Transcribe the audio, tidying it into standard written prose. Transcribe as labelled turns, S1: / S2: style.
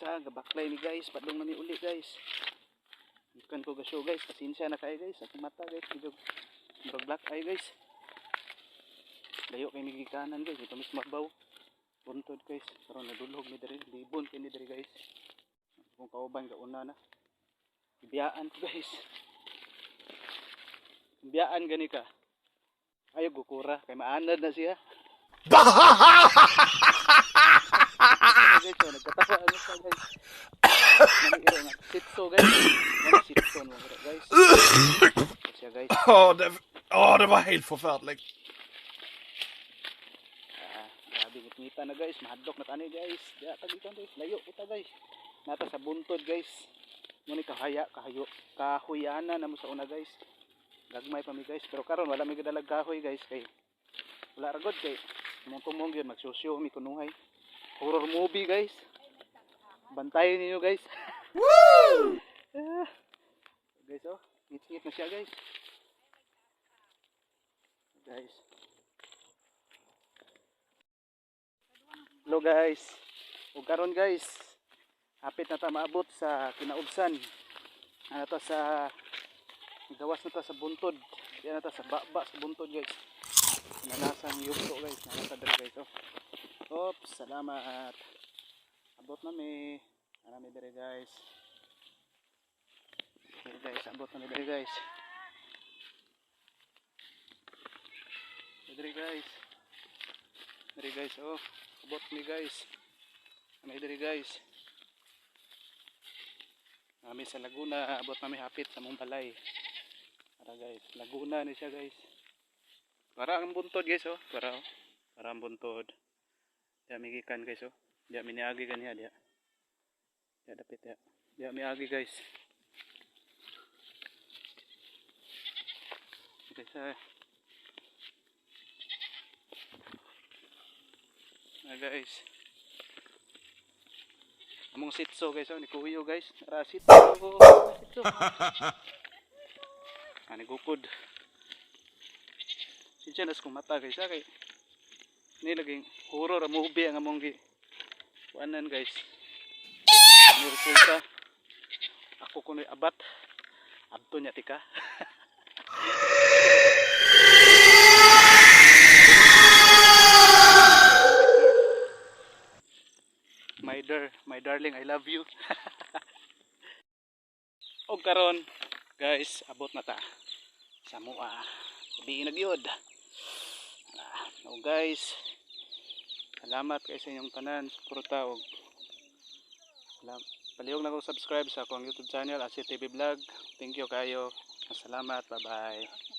S1: Sa gabaklay ni, guys, padung na mi uli, guys. Ikan ko ga-show, guys, pasensya na kayo, guys. Akong mata, guys, medyo murag black eye, guys. Layo kay mi gikanan, guys, dito mis mabaw. Buntod, guys, karon nadulhog mi diri, libon kini diri, guys. Kung kauban gauna na. Biyaan ko, guys. Biyaan gani ka. Ayo gukura kay maanad na siya. Guys, oh, nagkatawa ano siya, guys. Nani iro nga sitso, guys. Nani sitso no iro, guys. Siya, guys.
S2: Åh, det var helt forferdelig.
S1: Ah, grabe ngitngita na, guys. Mahadlok na tani, guys. Diya tagikan, guys. Layo kita, guys. Nata sa buntod, guys. Muni kahaya kahayo kahuyana na mo sa una, guys. Gagmay pa mi, guys. Pero karon wala mi gadalag kahoy, guys, kay wala ra gud kay mong tumong gyud magsusyo mi kunuhay. Horror movie, guys. Bantayan ninyo, guys. Woo! Ah. Guys, oh, ngit-ngit na siya, guys. Guys. Hello, guys. Ug karon, guys, hapit na ta maabot sa kinaubsan. Ano ta sa gawas na ta sa buntod. Diyan na ta sa baba sa buntod, guys. Nalasang yugto, guys. Nalasa diri, guys, oh. Oops, salamat. Abot na mi. Ana mi diri, guys. Okay, guys, abot na mi diri, guys. Diri, guys. Diri, guys, oh. Abot mi, guys. May diri, guys. Nami sa Laguna, abot nami hapit sa mong balay. Para, guys, Laguna ni siya, guys. Para ang buntod, guys, oh. Para oh. Para ang buntod. Diya mi gikan, guys, oh. Diya mi niagi ganiha diya. Diya dapit diya. Diya miagi, guys. Guys, ah. Ah, guys. Among sitso, guys, oh, ni kuyo, guys. Ra sitso. Sitso. Ah, ni gukod. Sinsya nas kong mata, guys, ah, kay ni laging horror movie ang among gi kuanan, guys. Ni resulta ako kuno'y abat. Abto niya tika. My darling, I love you. Og karon, guys, abot na ta sa mua. Gabi na gyud. Ah, oh guys, salamat kay sa inyong tanan suporta og palihog na ko subscribe sa akong YouTube channel, Asi TV Vlog. Thank you kayo. Salamat. Bye bye.